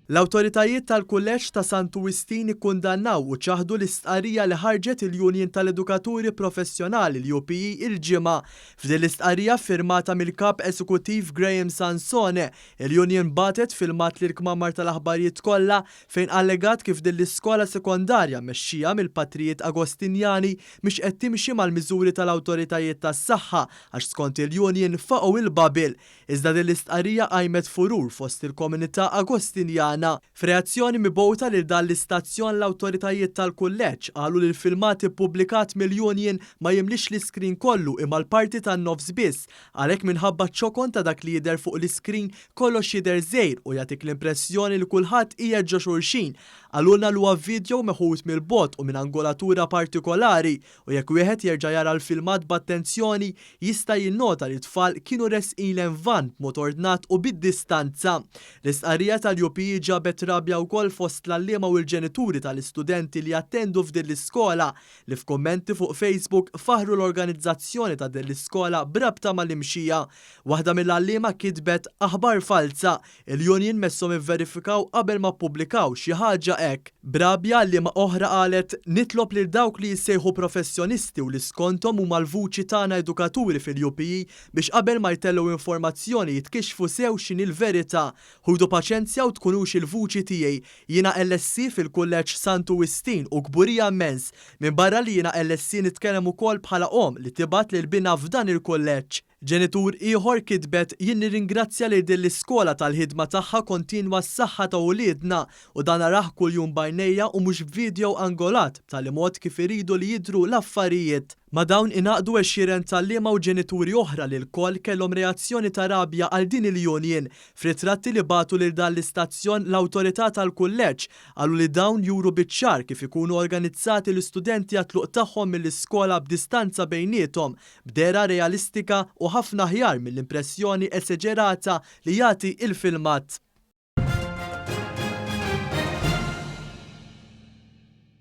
L-awtoritajiet tal-Kulleġġ ta' Santu Wistin ikkundannaw u ċaħdu l-istqarrija li ħarġet il-Union tal-Edukaturi Professjonali, l-UPE, il-Ġimgħa. F'din l-istqarrija ffirmata mill-Kap Esekuttiv Graham Sansone, il-Union bagħtet filmat lill-kmamar tal-aħbarijiet kollha fejn allegat kif din l-iskola sekondarja mmexxija mill-Patrijiet Agostinjani mhix qed timxi mal-miżuri tal-awtoritajiet tas-saħħa għax skont il-Union faqgħu il-bubble. Iżda din l-istqarrija qajmet furur fost il-komunità Agostinjana. F'reazzjoni mibgħuta lil dan l-istazzjon l-awtoritajiet tal-kulleġġ qalu li l-filmat ippubblikat mill-union ma jimliex l-iskrin kollu imma l-parti tan-nofs biss. Għalhekk minħabba ċ-ċokon ta' dak li jidher fuq l-iskrin kollox jidher żgħir u jagħtik l-impressjoni li kulħadd qiegħed ġo xulxin. Qalulna li huwa video meħud mill-bogħod u minn angolatura partikolari U jekk wieħed jerġa' jara l-filmat b'attenzjoni, jista' jinnota li t-tfal kienu resqin lejn vann b'mod ordnat u bid-distanza. L-istqarrija tal-UPE ġabet rabja wkoll fost l-għalliema u l-ġenituri tal-istudenti li jattendu f'din l-iskola, li f'kummenti fuq Facebook faħħru l-organizzazzjoni ta' din l-iskola b'rabta mal-imxija. Waħda mill-għalliema kitbet, Aħbar falza! Il-union messhom ivverifikaw qabel ma ppubblikaw xi ħaġa hekk. B'rabja, għalliema oħra qalet, Nitlob lil dawk li jissejħu professjonisti u li skonthom huma l-vuċi tagħna edukaturi fil-UPE biex qabel ma jtellgħu informazzjoni jitkixxfu sew x'inhi l-verità. Ħudu paċenzja u tkunux il-vuċi tiegħi. Jiena LSE fil-Kulleġġ Santu Wistin u kburija immens. Minbarra li jiena LSE nitkellem ukoll bħala omm li tibgħat lil binha f'dan il-kulleġġ. Ġenitur ieħor kitbet, Jien nirringrazzja lil din l-iskola tal-ħidma tagħha kontinwa għas-saħħa ta' uliedna u dan narah kuljum b'għajnejja u mhux b'video angolat b'tali mod kif iridu li jidhru l-affarijiet. Ma' dawn ingħaqdu għexieren t'għalliema u ġenituri oħra li lkoll kellhom reazzjoni ta' rabja għal din il-union. F'ritratti li bagħtu lil dan l-istazzjon l-awtorità tal-kulleġġ qalu li dawn juru biċ-ċar kif ikunu organizzati l-istudenti għat-tluq tagħhom mill-iskola b'distanza bejniethom B'dehra realistika u ħafna aħjar mill-impressjoni eseġerata li jagħti il-filmat.